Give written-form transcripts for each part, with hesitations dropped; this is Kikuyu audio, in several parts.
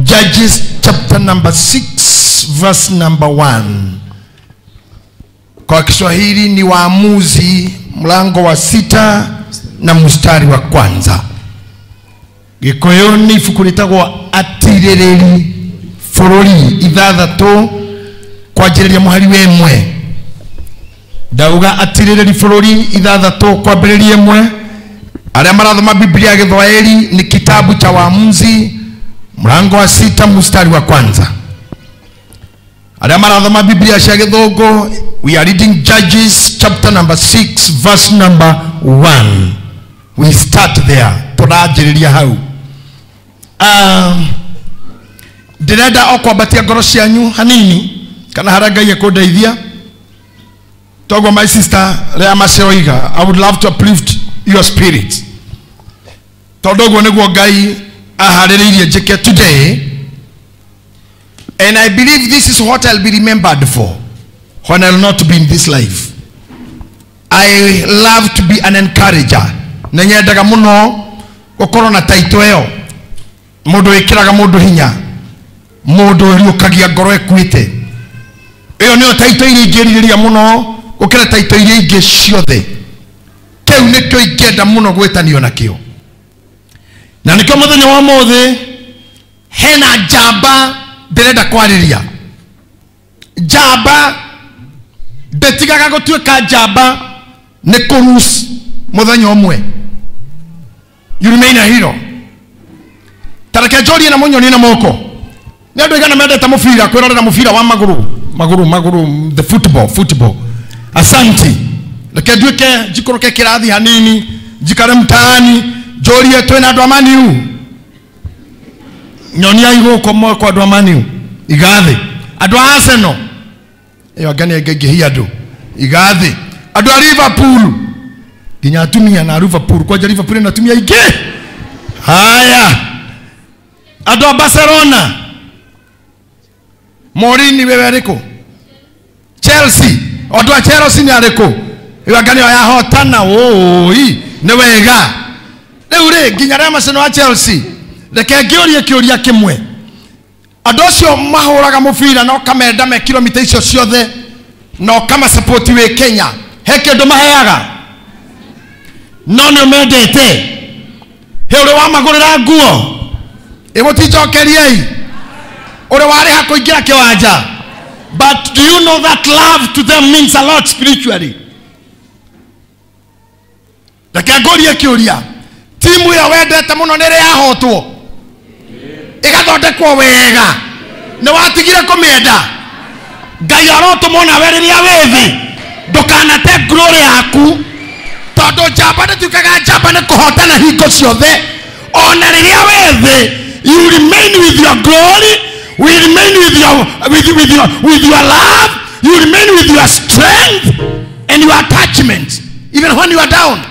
Judges chapter number 6 verse number 1. Kwa Kiswahili ni Waamuzi mlango wa 6 na mstari wa kwanza. Gikuyu ni ibuku rĩtagwo Atirĩrĩri bũrũri 6 kwanjĩrĩria mũhari wa 1. Ndauga Atirĩrĩri bũrũri 6 kwambĩrĩria 1. Arĩa marathoma Biblia ya Gĩthwaĩri ni kitabu cha Waamuzi mlango wa 6 mstari wa kwanza. Arĩa marathoma Biblia cia Gĩthũngũ, we are reading Judges chapter number 6 verse number 1. We start there. Tũranjĩrĩria hau. Ndĩrenda o kwambatia ngoro cianyu hanini kana harĩa Ngai ekũndeithia. Toguo my sister Lea Maceoiga, I would love to uplift your spirit. Tondũ ũguo nĩguo Ngai aharĩrĩirie njĩke today. And I believe this is what I'll be remembered for when I'll not be in this life. I love to be an encourager. Na nyendaga muno gukorwo na taito ĩyo, mũndũ wĩkĩraga mũndũ hinya, mũndũ ũriũkagia ngoro ĩkuĩte. Ĩyo nĩyo taito iria ingĩrirĩria mũno gũkĩra taito iria ingĩ ciothe. Kĩu nĩkĩo ingĩenda mũno gwĩtanio nakĩo. Na nĩkĩo mũthenya wa ũmũthĩ hena njamba ndĩrenda kwarĩria. Njamba ndĩtigaga gũtuĩka njamba nĩ kũrus mũthenya ũmwe. You remain a hero. Tareke njorie na mũnyonie na moko. Nĩ andũ aigana mendete mũbira, kwĩrorera mũbira wa magũrũ, magũrũ, magũrũ, the football, football. Asante. Reke nduĩke njikũrũke kĩrathi hanini, njikare mtaani, njorie twĩna andũ a Man U. Nyonia igũkũ moko andũ a Man U. Igathĩ. Andũ a Arsenal. Ĩyo anga nĩ ĩngĩingĩhia andũ. Igathĩ. Andũ a Liverpool. Nginya atumia na Liverpool, kwanja Liverpool ĩna atumia aingĩ. Haya. Andũ a Barcelona. Mourinho wewe arĩkũ? Chelsea. Andũ a Chelsea nĩ arĩkũ? Ĩyo anga nĩyo yahotana. Ũũi, nĩ wega. Rĩu rĩ, nginya arĩa macino a Chelsea, reke ngĩũrie kĩũria kĩmwe. Andũ acio mahũraga mũbira na ũkamenda me kilomita icio ciothe na ũkamasupport wĩ Kenya, he kĩndũ maheaga? No nĩ ũmendete. He ũrĩ wamagũrĩra nguo? Ĩ mũtinjokeriei. Ũrĩ warĩha kũingĩra kĩwanja? But do you know that love to them means a lot spiritually? Reke ngũrie kĩũria. Timu ĩyo wendete mũno nĩ ĩrĩ yahotwo, ĩgathondekwo wega, nĩ watigire kũmĩenda? Ngai arotũmwo nawe rĩrĩa wĩ thĩ, ndũkanate glory yaku, tondũ njamba ndĩtuĩkaga njamba nĩ kũhotana hingo ciothe. Ona rĩrĩa wĩ thĩ, you remain with your glory, we remain with your love, you remain with your strength and your attachment, even when you are down.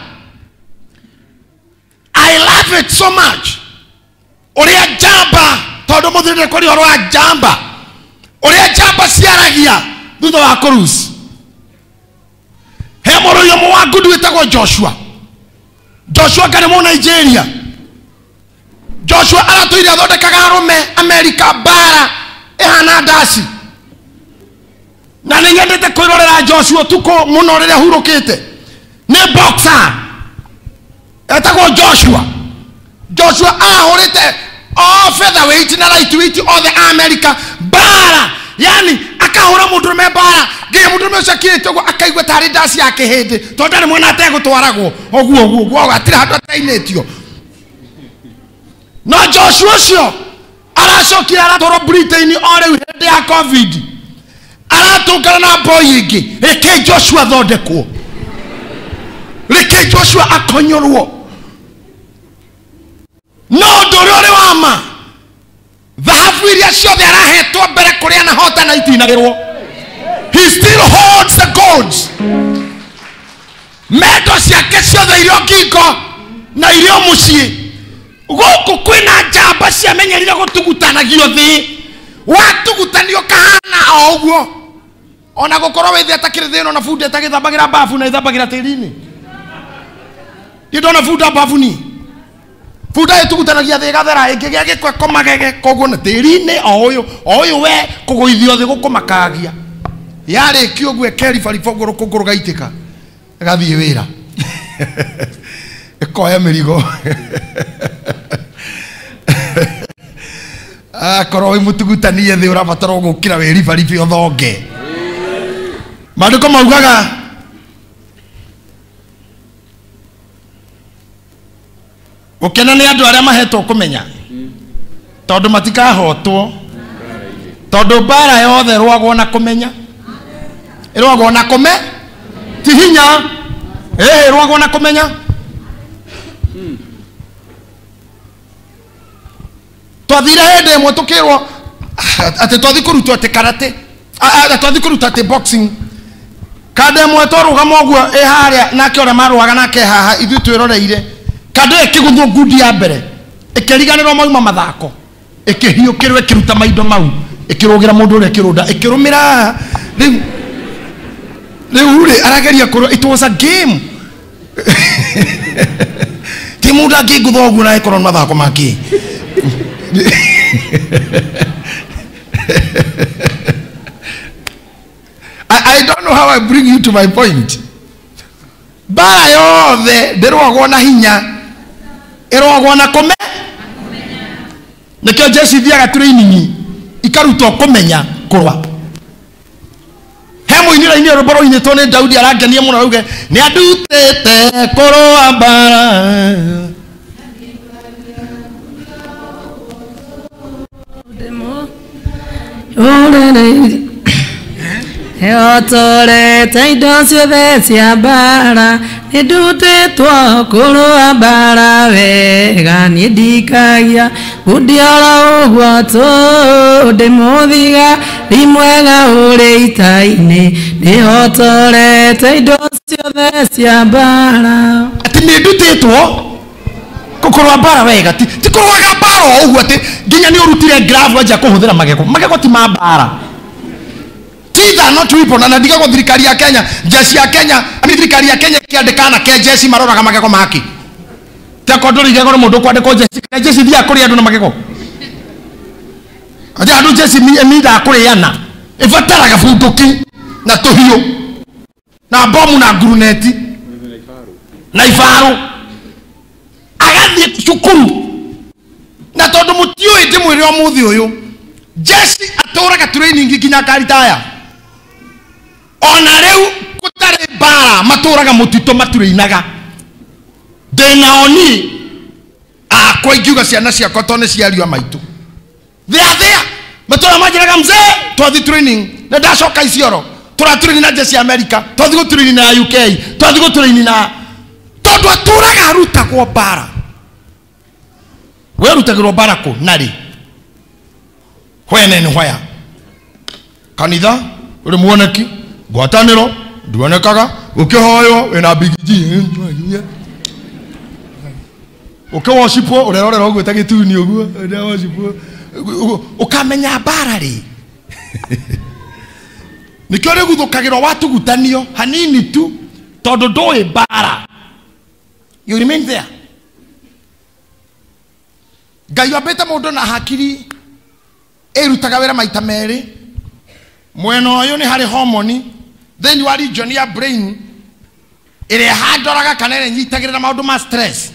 I love it so much. Ũrĩa njamba, tondũ mũthĩ nĩ kũrĩ ũhoro wa njamba, ũrĩa njamba ciaragia thutha wa kũrus. He mũrũi ũmwe wa ngundi wĩtagwo Joshua. Joshua ngarĩ mũ Nigeria. Joshua aratũire athondekaga arũme Amerika mbara ĩhana ndaci. Na nĩ nyendete kwĩrorera Joshua ũtukũ mũno rĩrĩa hurũkĩte. Nĩ boxer etagwo Joshua. Joshua ahũrĩte all featherweight na lightweight othe a America mbara, yani akahũra mũndũrũme mbara nginya mũndũrũme ũcio akirĩte ũguo akaigua tarĩ ndaci ya kĩhĩndĩ, tondũ ndarĩ mwena ategũtwaragwo ũguo ũguo ũguo, hatirĩ handũ atainĩtio. No Joshua ũcio aracokire aratwarwo Britain o rĩu hĩndĩ ya Covid, aratũngana na boy ĩngĩ. Reke Joshua athondekwo, reke Joshua akonyorwo. No ũndũ ũrĩa ũrĩ wa ma, thahabu iria ciothe arahetwo mbere kũrĩa anahotana itinagĩrwo. He still holds the golds. Mendo ciake ciothe irio ngingo na irio mũciĩ. Gũkũ kwĩna njamba ciamenyerire gũtugutanagio thĩ, watugutanio kahana o ũguo. Ona gũkorwo wĩ thĩ atakĩrĩ thĩna, ona bunda ĩtagĩthambagĩra babu na ĩthambagĩra tĩri-inĩ. Ndiĩ ndona bunda babu ni. Bunda ĩtugutanagia thĩ ĩgathera ĩngĩgĩa gĩko ĩkomagege koguo na tĩri-inĩ o ũyũ we kũgũithio thĩ gũkũmakagia. Yarĩkia ũguo ĩkeribariba ũguo rũkũngũ rũgaitĩka ĩgathiĩ wĩra. Ĩkoya mĩrigo. Akorwo wĩ mũtugutanie thĩ ũrabatara gũkĩra wĩribaribe ũthonge. Maandĩko maugaga gũkena nĩ andũ arĩa mahetwo kũmenya tondũ matikahotwo, tondũ mbara yothe ĩrũagwo na kũmenya, ĩrũagwo na kũme ti hinya, ĩrũagwo na kũmenya. Twathire hĩndĩ ĩmwe tũkĩrwo atĩ twathi kũrutwo atĩ karate, twathi kũrutwo atĩ boxing. Kanda ĩmwe twarũgama ũguo ĩ harĩa nake ũrĩa marũaga nake haha ithuĩ twĩroreire. Kanda ĩyo ĩkĩgũthwo ngundi ya mbere ĩkĩriganĩrwo mauma mathako, ĩkĩhiũkĩrwo ĩkĩruta maindo mau, ĩkĩrũgĩra mũndũ ũrĩa ĩkĩrũnda ĩkĩrũmĩra. Rĩu rĩ arageria kũrũa, it was a game. Ti mũndũ angĩngũtha ũguo na ĩkorwo nĩ mathako make. I don't know how I bring you to my point. Mbara yothe ndĩrũagwo na hinya, ĩrũagwo na kũme. Nĩkĩo jeshi ithiaga training ikarutwo kũmenya kũrũa. He mũinĩra-inĩ rwĩmbo rũinĩtwo nĩ Daudi arangenia mũno auge nĩ andutĩte kũrũa mbara. Eotorete indo ciothe cia mbara, nĩndutĩtwo kũrũa mbara wega, niĩ ndikagia ngundi oro ũguo tũ, ndĩmũthiga rimwega ũrĩ ita-inĩ, nĩhotorete indo ciothe cia mbara. Atĩ nĩndutĩtwo kũrũa mbara wega, ti kũrũaga mbara o ũguo atĩ nginya nĩ ũrutire glove wanjia kũhũthĩra magego. Magego ti ma mbara. These are not weapon. Na ndigagwo thirikari ya Kenya, jeshi ya Kenya, ami thirikari ya Kenya ĩkĩandĩka anake jeshi maroraga magego make. Ti akorwo ndũrĩ igego nĩ mũndũ kwandĩkwo jeshi, jeshi ithiaga kũrĩa andũ na magego. Aja andũ jeshi ĩmindaga kũrĩana, ĩbataraga bunduki na tũhiũ na bomu na nguruneti na ibarũ. Agathiĩ cukuru na tondũ mũtiũĩ ndĩmwĩre ũmũthĩ ũyũ, jeshi atũraga training nginya akaritaya. Ona rĩu gũtarĩ mbara matũraga mũtitũ maturĩinaga. Ndĩnao niĩ akwa ingiuga ciana ciakwa tondũ nĩ ciariũ a maitũ. Thĩa matũra manjĩraga mzee twathi training na ndacoka Isiolo tũratraining na jeshi ya America, twathi gũtraining na UK, twathi gũtraining na tondũ atũraga arutagwo mbara. We arutagĩrwo mbara kũ na rĩ? When and where? Kanitha uri muoneki, ngwatanĩro nduonekaga, ũkĩhoywo wĩna bigiji, ũkĩworshipwo ũrerorera ũguo ta gĩtuni ũguo, ũrerorera ũkamenya mbara rĩ. Nĩkĩo rĩguthũkagĩrwo watugutanio hanini tu tondũ ndũĩ mbara. You remain there. Ngai ambĩte mũndũ na hakiri ĩrutaga wĩra maita merĩ. Mwena ũyũ nĩ harĩ hormone thĩinĩ wa region ya brain ĩrĩa ĩhandoraga kana ĩrĩa ĩnyitagĩrĩra maũndũ ma stress,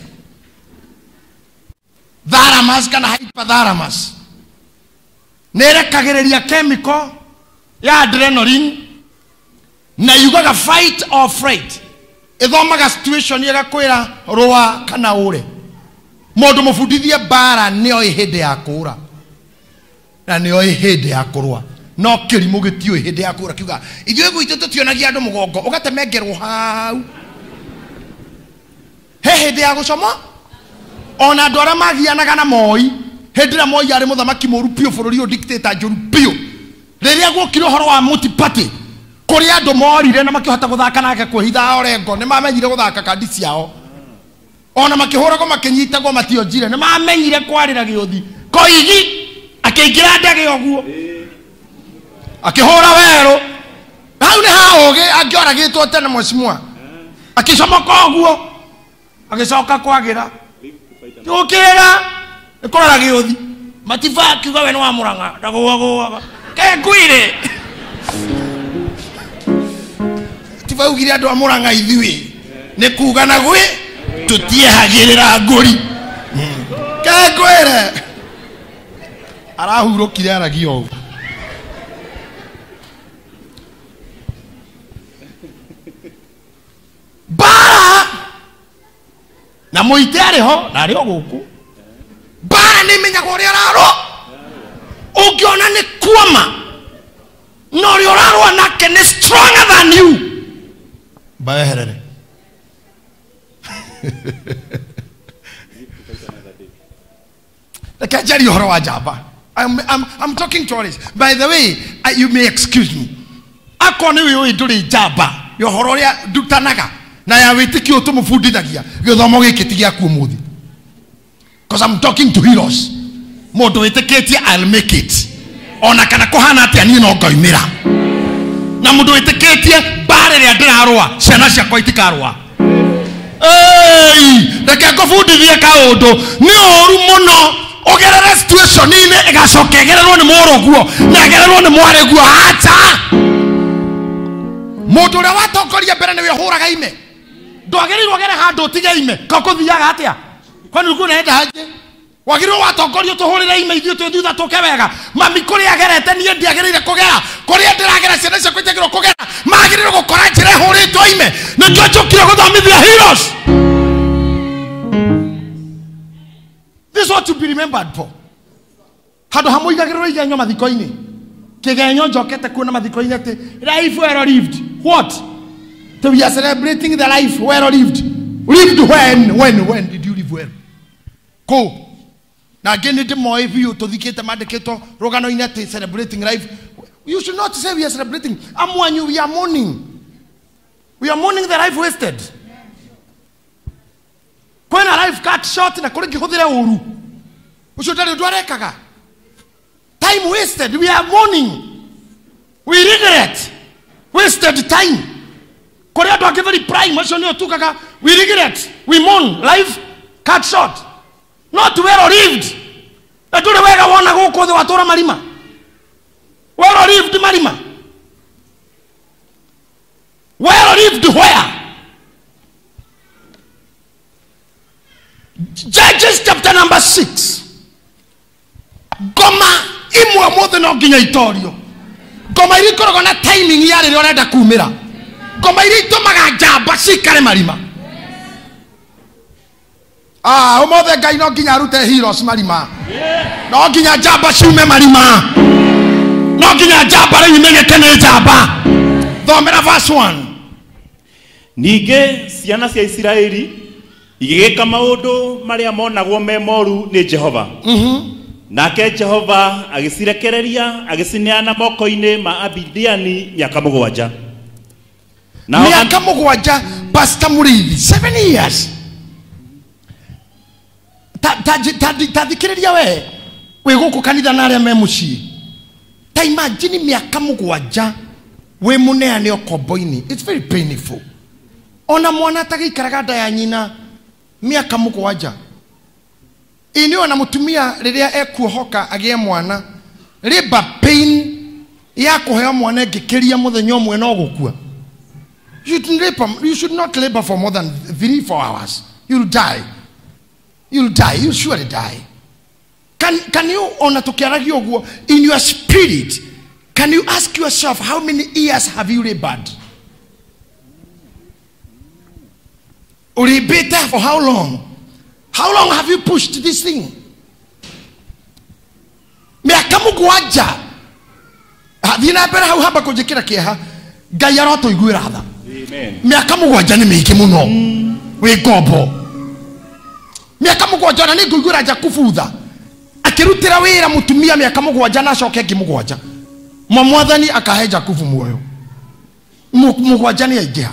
thalamus kana hypothalamus, nĩ ĩrekagĩrĩria chemical ya adrenaline na yugaga fight or flight. Ĩthomaga situation ĩgakwĩra rũa kana ũre. Mũndũ mũbundithie mbara nĩoĩ hĩndĩ ya kũũra na nĩoĩ hĩndĩ ya kũrũa, no kĩrimũ gĩtiũĩ hĩndĩ ya kũũra. Kiuga ithuĩ gwitũ tũtionagia andũ mũgongo, ũgatemengerwo hau. He hĩndĩ ya gũcoma ona andũ arĩa magianaga na Moi, hĩndĩ ĩrĩa Moi arĩ mũthamaki mũru biũ bũrũri ũyũ, dictator njũru biũ, rĩrĩa guokire ũhoro wa multi-party kũrĩ andũ morire na makĩhota gũthaka nake kwĩhitha Orengo, nĩ mamenyire gũthaka kandi ciao, ona makĩhũragwo makĩnyitagwo mationjire, nĩ mamenyire kwarĩra gĩũthi. Koigi akĩingĩra ndege ũguo akĩhũra werũ, hau nĩ ha ũgĩ angĩoragĩtwo tene mheshimiwa, akĩcomoka ũguo agĩcoka kwagĩra. Gũkĩrĩra nĩ kũrora gĩũthi. Matiba akiuga we nĩ wa Murang'a ndagũagũaga. Ke ngwire. Tiba ugire andũ a Murang'a ithuĩ nĩ kuga na gwĩ tũtiehagĩrĩra ngũri. Ke ngwĩre. Arahurũkire aragia ũguo. Mbara na mũite arĩ ho na arĩ o gũkũ. Mbara nĩ imenyaga ũrĩa ũrarũa. Ũngĩona nĩ kuoma na ũrĩa ũrarũa nake nĩ stronger than you, mbaeherere. Reke njarie ũhoro wa njamba. I'm talking to all. By the way, you may excuse me. Akorwo nĩ wĩũĩ ndũrĩ njamba ya ũhoro ũrĩa ndutanaga na ya wĩtĩkio tũmũbundithagia, gĩthomo gĩkĩ ti gĩaku ũmũthĩ. Because I'm talking to heroes. Mũndũ wĩtĩkĩtie I'll make it. Ona kana kũhana atĩa niĩ no ngoimĩra. Na mũndũ wĩtĩkĩtie mbara ĩrĩa ndĩrarũa ciana ciakwa itikarũa. Ei, reke ngũbundithie kaũndũ. Nĩ ũru mũno ũgerere situation-inĩ ĩgacoka ĩgererwo nĩ mũrũguo na ĩgererwo nĩ mwarĩguo. Acha! Mũndũ ũrĩa watongoria mbere nĩwe ũhũraga ime. Ndwagĩrĩirwo ũgere handũ ũtige ime. Ko kũthiaga atĩa? Kwani ulikuwa unaenda aje? Wagĩrĩirwo watongoria tũhũrĩre ime ithuĩ twĩ thutha tũke wega. Mami kũrĩa agerete niĩ ndiagĩrĩire kũgera. Kũrĩa ndĩragera ciana ciakwa itiagĩrĩirwo kũgera. Magĩrĩirwo gũkora njĩra ĩhũrĩtwo ime. Nĩkĩo njũkire gũthomithia heroes. This is what to be remembered for. Handũ ha mũigagĩrĩrwo igenyo mathiko-inĩ. Kĩgenyo njokete kuona mathiko-inĩ atĩ life well lived. What? So we are celebrating the life well lived. Lived when? When did you live well? Ko. Na again nĩ ndĩmoĩ biũ tũthikĩte mandĩkĩtwo rũgano-inĩ atĩ celebrating life. You should not say we are celebrating. Amwanyu, we are mourning. We are mourning the life wasted. Kwĩna life cut short na kũrĩ ngĩhũthĩre ũru. Ũcio ndarĩ ũndũ arekaga. Time wasted. We are mourning. We regret. Wasted time. Kũrĩ andũ angĩ very prime acio nĩo tugaga we regret. We mourn. Life cut short. Not well lived. Na ndũrĩ wega wona gũkũ thĩ watũra marima. Well lived marima. Well lived where? Judges chapter number 6. Ngoma imwe mũthĩ no nginya itorio. Ngoma iria ikoragwo na timing ya rĩrĩa ũrenda kumĩra. Ngoma iria itũmaga njamba cikare marima. Ah, ũmũthĩ Ngai no nginya arute heroes marima. No nginya njamba ciume marima. No nginya njamba rĩu imenyeke nĩ njamba. Thomera verse 1. Ningĩ ciana cia Isiraeli igĩgĩka maũndũ marĩa monagwo me moru nĩ Jehova. Nake Jehova agĩcirekereria agĩcineana moko-inĩ ma Abidiani mĩaka mũgwanja. Mĩaka mũgwanja, Pastor Mũrĩithi, 7 years. Ta thikĩrĩria we wĩ gũkũ kanitha na arĩa me mũciĩ. Ta imagine mĩaka mũgwanja wĩ mũneane ũkombo-inĩ. It's very painful. Ona mwana atagĩikaraga nda ya nyina mĩaka mũgwanja. Ĩ ona mũtumia rĩrĩa ekuohoka agĩe mwana, labor pain ya kũheo mwana ĩngĩkĩria mũthenya ũmwe no gũkua. You should not labor for more than 3-4 hours. You'll die. You'll die. You'll surely die. Can you, ona tukiaragia ũguo, in your spirit, can you ask yourself how many years have you labored? Uribete for how long? How long have you pushed this thing? Mĩaka mũgwanja. Thiĩ na mbere hau hamba kũnjĩkĩra kĩeha. Ngai arotũiguĩra tha. Mĩaka mũgwanja nĩ mĩingĩ mũno. Wĩ ngombo. Mĩaka mũgwanja ona nĩ ngũiguĩra Jakubu tha. Akĩrutĩra wĩra mũtumia mĩaka mũgwanja na acoke ĩngĩ mũgwanja. Mwathani akahe Jakubu muoyo. Mũgwanja nĩ aingĩha.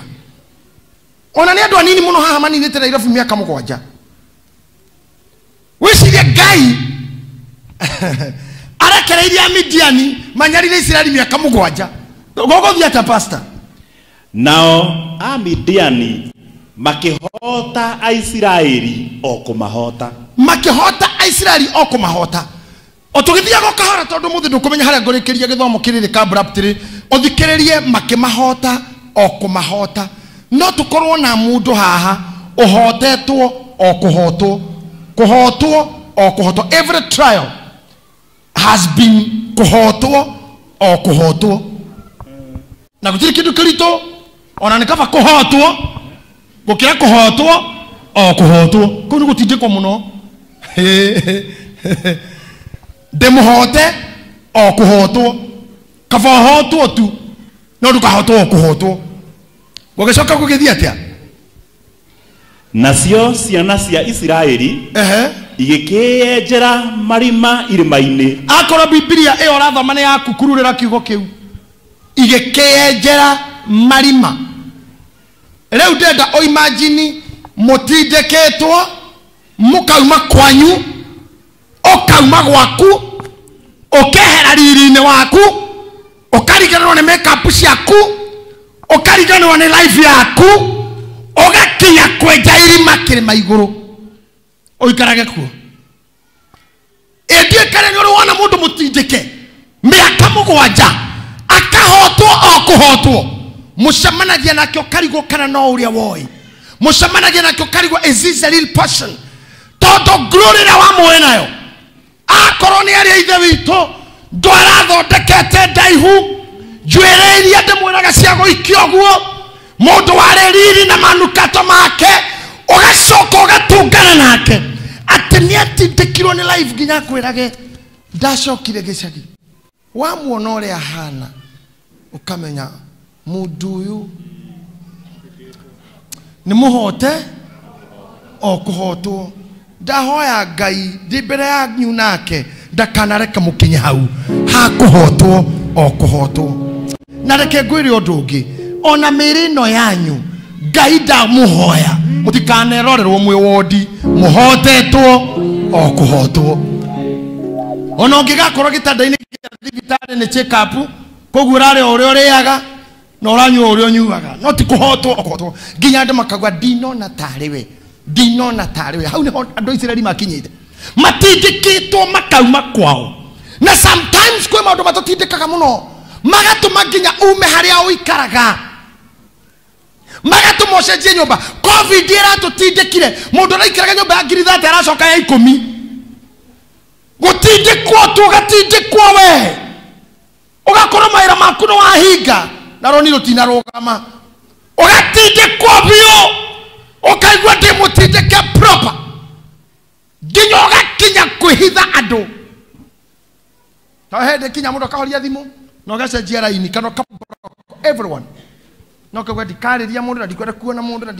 Ona nĩ andũ anini mũno haha maninĩte Nairobi mĩaka mũgwanja. Wĩcirie Ngai arekereirie Amidiani manyarire Isiraeli mĩaka mũgwanja. Gũgũthiĩ atĩa, pastor? Nao Amidiani makĩhota Aisiraeli o kũmahota. Makĩhota Aisiraeli o kũmahota. O tũgĩthiaga o kahora tondũ mũthĩ ndũkũmenya harĩa ngũrĩkĩria gĩthomo kĩrĩrĩ ka abruptly, ũthikĩrĩrie makĩmahota o kũmahota. No tũkorwo na mũndũ haha ũhotetwo o kũhotwo, kũhotwo o kũhotwo. Every trial has been kũhotwo o kũhotwo. Na gũtirĩ kĩndũ kĩritũ ona nĩ kaba kũhotwo gũkĩra kũhotwo o kũhotwo. Kũu nĩ gũtindĩkwo mũno. Ndĩmũhote o kũhotwo, kaba ũhotwo tu no ndũkahotwo o kũhotwo. Gũgĩcoka gũgĩthiĩ atĩa? Nacio ciana cia Isiraeli igĩkĩenjera marima irĩma-inĩ. Akorwo Bibilia ĩyo ũrathoma nĩ yaku, kururĩra kiugo kĩu. Igĩkĩenjera marima. Rĩu ndĩrenda ũimagine mũtindĩkĩtwo mũkauma kwanyu, ũkauma gwaku, ũkehera riri-inĩ waku, ũkariganĩrwo nĩ makeup ciaku, ũkariganĩrwo nĩ life yaku, ũgakinya kwenja irima kĩrĩma igũrũ ũikarage kuo. Ĩndĩ ĩkare nĩ ũrĩ wona mũndũ mũtindĩke mĩaka 7 akahotwo o kũhotwo. Mũcemanagia nake ũkarigwo kana no ũrĩa woĩ. Mũcemanagia nake ũkarigwo, is this a real person? Tondũ glory ĩrĩa wamũĩ nayo, akorwo nĩ arĩa ithe witũ ndwarathondekete ndaihu, njuĩrĩ iria ndĩmwĩraga cia gũikia ũguo, mũndũ warĩ riri na manukato make, ũgacoka ũgatũngana nake atĩ nĩ atindĩkirwo nĩ life nginya akwĩrage ndacokire gĩcagi. Wamuona ũrĩa ahana ũkamenya mũndũ ũyũ nĩ mũhote o kũhotwo. Ndahoya Ngai ndĩ mbere yanyu nake ndakanareke mũkinye hau ha kũhotwo o kũhotwo. Na reke ngwĩre ũndũ ũngĩ, ona mĩĩrĩ ĩno yanyu Ngai ndamũhoya mũtikanerorerwo mwĩ wondi, mũhotetwo o kũhotwo. Ona ũngĩgakorwo gĩtanda-inĩ kĩa thibitarĩ nĩ check up, koguo ũrarĩa ũrĩa ũrĩaga na ũranyua ũrĩa ũnyuaga, no ti kũhotwo o kũhotwo. Nginya andũ makauga ndinona tarĩ we, ndinona tarĩ we. Hau nĩho andũ a Isiraeli makinyĩte, matindĩkĩtwo makauma kwao. Na sometimes kwĩ maũndũ matũtindĩkaga mũno magatũma nginya ume harĩa ũikaraga, magatũma ũcenjie nyũmba. Covid ĩratũtindĩkire, mũndũ araikaraga nyũmba ya ngiri 30 aracoka ya 10. Gũtindĩkwo tu, ũgatindĩkwo we, ũgakorwo mawĩra maku nĩ wahinga na roni rũtinarũgama, ũgatindĩkwo biũ, ũkaigua ndĩ mũtindĩke proper, nginya ũgakinya kwĩhitha andũ. Ta hĩndĩ kinya mũndũ akahoria thimũ na ũgacenjia raini kana ũka block everyone, na ũkauga ndikarĩria mũndũ na ndikwenda kuona mũndũ na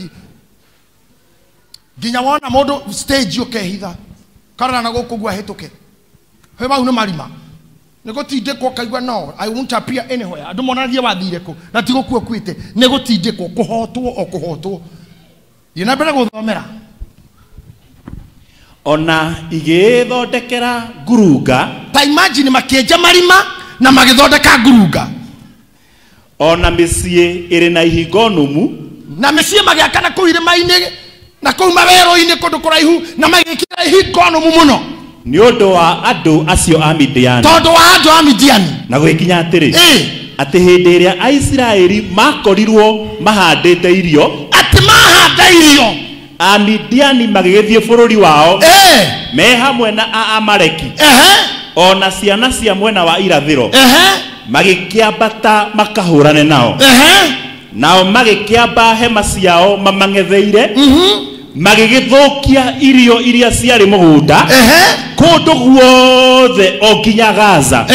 nginya wona mũndũ stage ũkehitha karora na gũkũ guo ahĩtũke. He mau nĩ marima, nĩ gũtindĩkwo ũkaigua no I won't appear anywhere. Andũ monanagie wathire kũ na ti gũkua ũkuĩte, nĩ gũtindĩkwo, kũhotwo o kũhotwo. Thiĩ na mbere gũthomera. Ona igĩthondekera ngurunga. Ta imagine makĩenja marima na magĩthondeka ngurunga. Ona mĩciĩ ĩrĩ na ihingo nũmu. Na mĩciĩ magĩaka na kũu irĩma-inĩ na kũu mawerũ-inĩ kũndũ kũraihu, na magĩkĩra ihingo nũmu mũno nĩ ũndũ wa andũ acio a Midiani. Tondũ wa andũ a Midiani. Na gũgĩkinya atĩrĩ, atĩ hĩndĩ ĩrĩa Aisiraeli makorirwo mahandĩte irio, atĩ mahanda irio, Amidiani magĩgĩthiĩ bũrũri wao me hamwe na Aamaleki ona ciana cia mwena wa irathĩro, magĩkĩambata makahũrane nao. Nao magĩkĩamba hema ciao mamang'etheire, magĩgĩthũkia irio iria ciarĩ mũgũnda kũndũ guothe o nginya Gaza.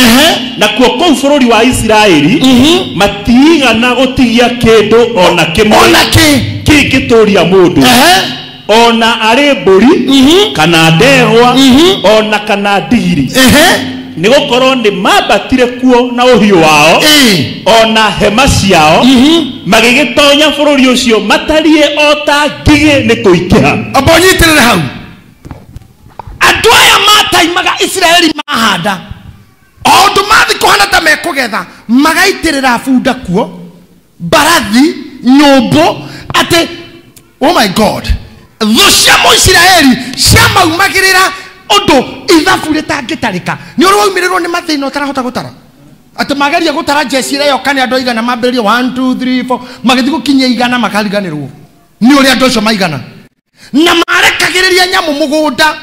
Nakuo kũu bũrũri wa Isiraeli matiigana gũtigia kĩndũ ona kĩmwe kĩngĩtũria mũndũ, ona arĩ mbũri kana ndegwa ona kana ndigiri, nĩ gũkorwo nĩ mambatire kuo na ũhiũ wao ona hema ciao, magĩgĩtonya bũrũri ũcio matariĩ o ta ngigĩ nĩ kũingĩha. Amba ũnyitĩrĩre hau. Andũ aya mataimaga Isiraeli mahanda, o ũndũ mathi kũhana ta mekũgetha, magaitĩrĩra bunda kuo, mbarathi, nyũmbũ, atĩ oh my God, Thũ cia Mũisiraeli ciamaumagĩrĩra ũndũ ithabu rĩtangĩtarĩka. Nĩ ũrĩ waumĩrĩrwo nĩ mathĩna ũtarahota gũtara. Atĩ mageria gũtara jeshi ĩrĩa yoka nĩ andũ aigana mambĩrĩrie 1 2 3 4 magĩthiĩ gũkinyia igana makariganĩrwo nĩ ũrĩa andũ acio maigana. Na marekagĩrĩria nyamũ mũgũnda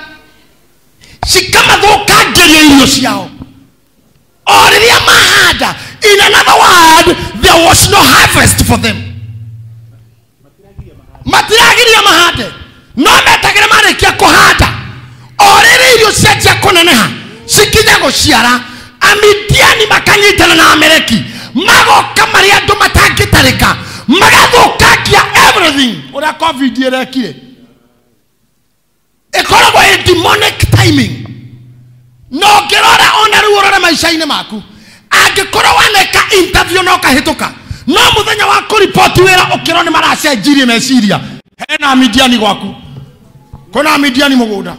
cikamathũkangĩria irio ciao. O rĩrĩa mahanda, in another word, there was no harvest for them. Matiragiria mahande no metagĩra marĩkia kũhanda o rĩrĩa irio cianjia kũneneha cikinya gũciara, Amidiani makanyitana na Amaleki magoka marĩ andũ matangĩtarĩka magathũkangia everything. Ũrĩa COVID ĩrekire ĩkoragwo ĩ demonic timing. No ngĩrora ona rĩu ũrore maica-inĩ maku, angĩkorwo waneka interview na ũkahĩtũka, no mũthenya wa kũripoti wĩra ũkĩrwo nĩ maracenjirie meciria, hena Amidiani gwaku, kwĩna Amidiani mũgũnda.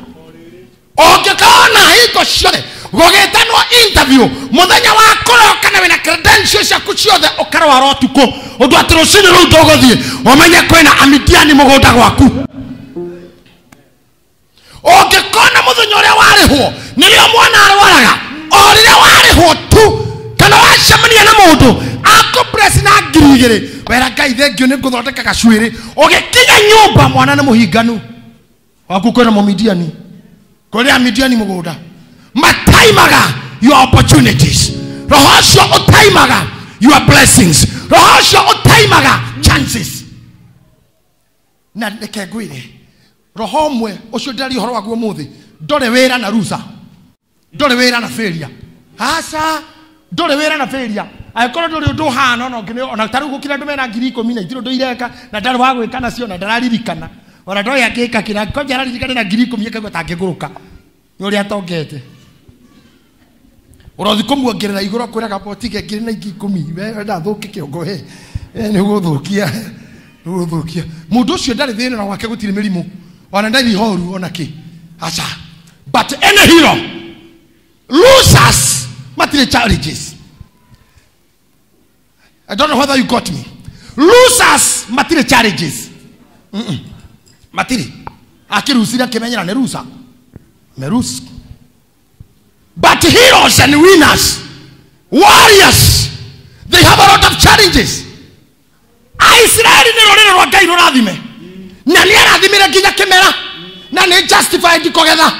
Ũngĩkona hingo ciothe gũgĩtanwo interview mũthenya wa kũroka na wĩna credentials ciaku ciothe ũkarwara ũtukũ ũndũ atĩ rũcinĩ rũu ndũgũthiĩ, ũmenye kwĩna Amidiani mũgũnda gwaku. Ũngĩkona mũthenya ũrĩa warĩhwo nĩrĩo mwana arwaraga, o rĩrĩa warĩhwo tu kana wacemania na mũndũ akũpress na 2,000 wera Ngai thengio nĩ ngũthondeka gacuĩrĩ, ũgĩkinya nyũmba mwana nĩ mũhinganu waku kwĩna Mũmidiani, kũrĩ Amidiani mũgũnda. Mataimaga your opportunities. Roho ũcio ũtaimaga your blessings. Roho ũcio ũtaimaga chances. Na reke ngwĩre, roho ũmwe ũcio ndĩraria ũhoro waguo ũmũthĩ ndũrĩ wĩra na rusa, ndũrĩ wĩra na failure. Aca, ndũrĩ wĩra na failure. Angĩkorwo ndũrĩ ũndũ ũhana ona ũngĩ, ona ta rĩu gũkĩra andũ mena 10,000 na itirĩ ũndũ ireka na ndarĩ wa gwĩka nacio na ndararirikana, ona ndoĩ angĩka kĩra kwanja araririkana na 10,000 akaigua ta angĩgũrũka nĩ ũrĩa atongete. Ũrothi kũmuongerera igũrũ akwĩraga botige ngiri na ingĩ 10, we wenda thũke kĩongo he nĩ ũgũthũkia, nĩ ũgũthũkia. Mũndũ ũcio ndarĩ thĩna na gwake gũtirĩ mĩrimũ ona ndarĩ ihoru ona kĩ, aca. But any hero, losers matirĩ challenges. I don't know whether you got me. Losers matirĩ challenges. Matirĩ. Akĩrucire akĩmenyera nĩ rusa. Merus. But heroes and winners, warriors, they have a lot of challenges. Aisiraeli nĩ rũrĩrĩ rwa Ngai rũrathime. Na nĩ arathimire nginya kĩmera. Na nĩ justified kũgetha.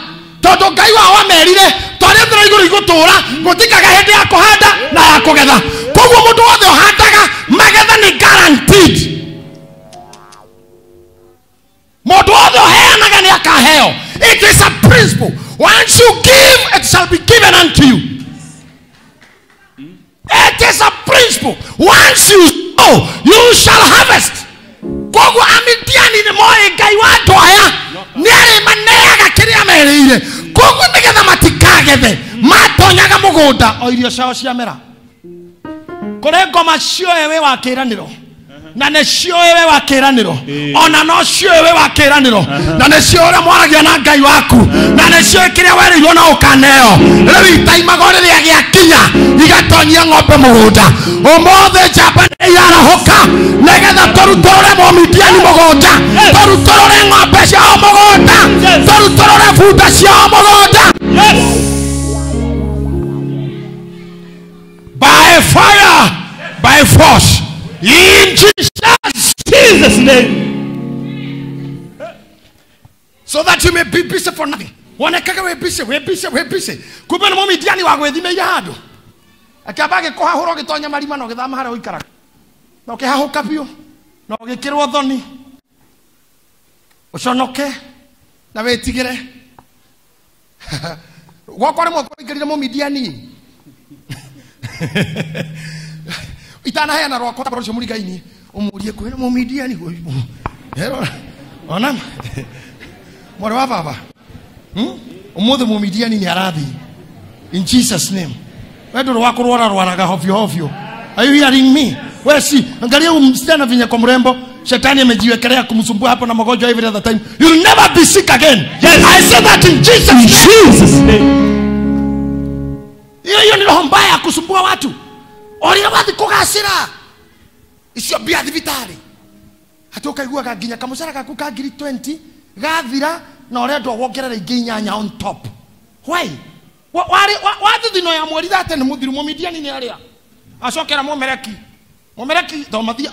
Tondũ Ngai wao amerire, twarĩ thĩ igũrũ igũtũũra, gũtikaga hĩndĩ ya kũhanda na ya kũgetha. Koguo mũndũ wothe ũhandaga magetha nĩ guaranteed. Mũndũ wothe ũheanaga nĩ akaheo. It is a principle. Once you give, it shall be given unto you. It is a principle. Once you sow, you shall harvest. Koguo Amidiani nĩ moĩ Ngai wa andũ aya nĩ arĩmaneaga kĩrĩa merĩire. Koguo nĩgetha matikagethe, matonyaga mũgũnda o irio ciao ciamera. Kũrĩ ngoma cioe wĩ wa kĩĩranĩro, na nĩ cioe wĩ wa kĩĩranĩro, ona no cioe wĩ wa kĩĩranĩro, na nĩ cioe ũrĩa mwaragia na Ngai waku, na nĩ cioe kĩrĩa werĩirwo na ũkaneo. Rĩu itaimaga o rĩrĩa gĩakinya igatonyia ng'ombe mũgũnda. Ũmũthĩ njamba nĩ irarahũka nĩgetha tũrutũrũre Mũmidiani mũgũnda, tũrutũrũre ng'ombe ciao mũgũnda, tũrutũrũre bunda ciao mũgũnda. By fire, by force, in Jesus' name. So that you may be busy for nothing. Wonekaga wĩ busy, wĩ busy, wĩ busy. Kumbe nĩ Mũmidiani wa gwĩthimeire handũ. Akĩamba agĩkũhahũra ũgĩtonya marima na ũgĩthama harĩa ũikaraga. Na ũkĩhahũka biũ na ũgĩkĩrwo thoni. Ũconoke na wĩtigĩre. Gwakwa rĩmwe kũingĩrire Mũmidiani. Itanaheana rwakwa ta ũcio mũrigaini ũmũrie kwĩna Mũmidiani. Ona mwarĩ wa baba, ũmũthĩ Mũmidiani nĩ arathiĩ in Jesus name. We ndũrĩ wa kũrwara rwaraga hovyo hovyo. Are you hearing me? We si angalia huyu msichana vinye kwa mrembo, shetani amejiwekelea kumsumbua hapo na magonjwa every other time. You'll never be sick again. Yes. I say that in Jesus name. Jesus name. Hiyo ni roho mbaya ya kusumbua watu. Orira wathi kugacira. Icio mbia thibitari. Hata ukaiguaga nginya kamucara gaku ka ngiri 20 Gathira na urendwo wongerera ingĩ inyanya on top. Why? Wathithino ya mweri thate nĩ mũthiru mũmidiani nĩ arĩa. Acokera mũmereki. Mũmereki thomathia.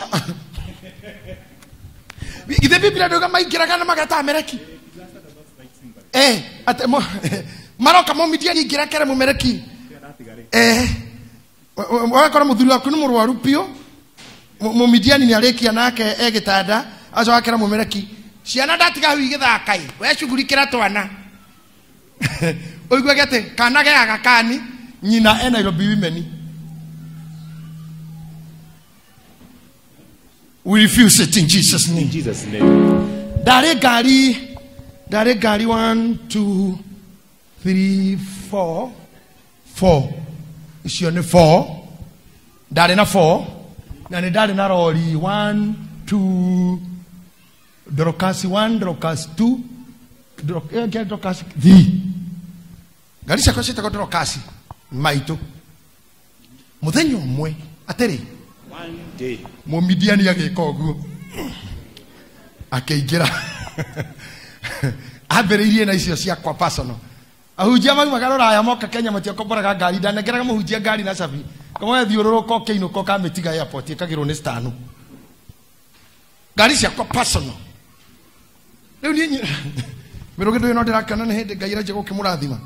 Githĩ Biblia ndauga maingĩraga na mageta Amereki. Ate maroka mũmidiani ingĩra kere mũmereki. Wakora mũthuri waku nĩ mũrwaru biũ. Mũmidiani nĩ arĩkia nake e gĩtanda acoka akera mũmereki ciana ndatiga hau igĩthaka ĩ we cugurikĩra twana. Ũiguage atĩ kana geaga kani nyina e Nairobi Women. We refuse it in Jesus name. In Jesus name. Ndarĩ ngari 1 2 3 4 4 icio nĩ 4 ndarĩ na 4 na nĩ ndarĩ na rori 1 2 Dorcas 1 Dorcas 2 Dorcas 3 ngari ciakwa ciĩtagwo Dorcas maitũ. Mũthenya ũmwe atĩrĩ one day mũmidiani agĩka ũguo akĩingĩra ambĩrĩirie na icio ciakwa personal. Ahunjia maumaga rũraya moka Kenya matiakomboraga ngari ndanengeraga mũhunjia ngari na cabi kamwe thiũrũrũka ũkĩinũka ũkamĩtiga airport ĩkagĩrwo nĩ stanu. Ngari ciakwa personal. Rĩu niĩ mĩrũgĩ ndũyũ no ndĩrakena nĩ hĩndĩ Ngai aranjia gũkĩmũrathima.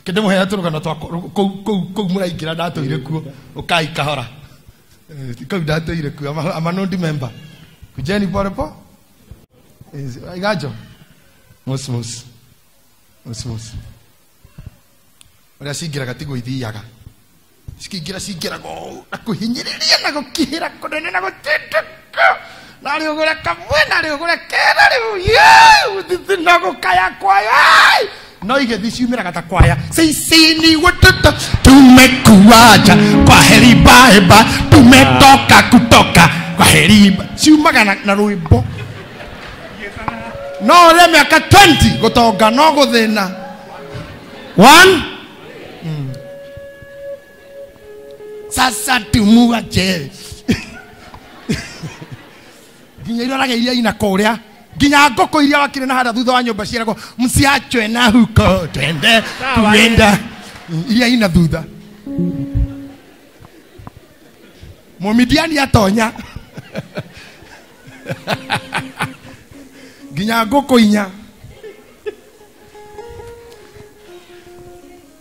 Kĩndĩmũheaga tũrũgano twa kũu mũraingĩra ndatũire kuo ũkai kahora. Kũu ndatũire kuo I'm a non member. Kujeni pole pole. Igajo. Mos mos. Mos mos. Ũrĩa cingĩraga tiguo ithiaga. Cikĩingĩra cingĩraga ũũ na kũhinyĩrĩria na gũkihĩra kũnene na gũtindĩka. Na rĩ ũgũre kamwe na rĩ ũgũre kera rĩu na gũkaya kwaya. No igĩthiĩ ciumĩraga ta kwaya. Sisi ni watoto tumekuacha kwa heri bye bye tumetoka kutoka kwa heri. Ciumaga na rwĩmbo. No ũrĩa mĩaka 20 gũtonga no gũthĩna. 1 Sasa tumuache. Nginya iroraga iria ina kũrĩa nginya ngũkũ iria wakire na harĩa thutha wa nyũmba ciĩragwo msiachwe na huko twende tuenda iria ina thutha. Mũmidiani atonya nginya ngũkũ inya.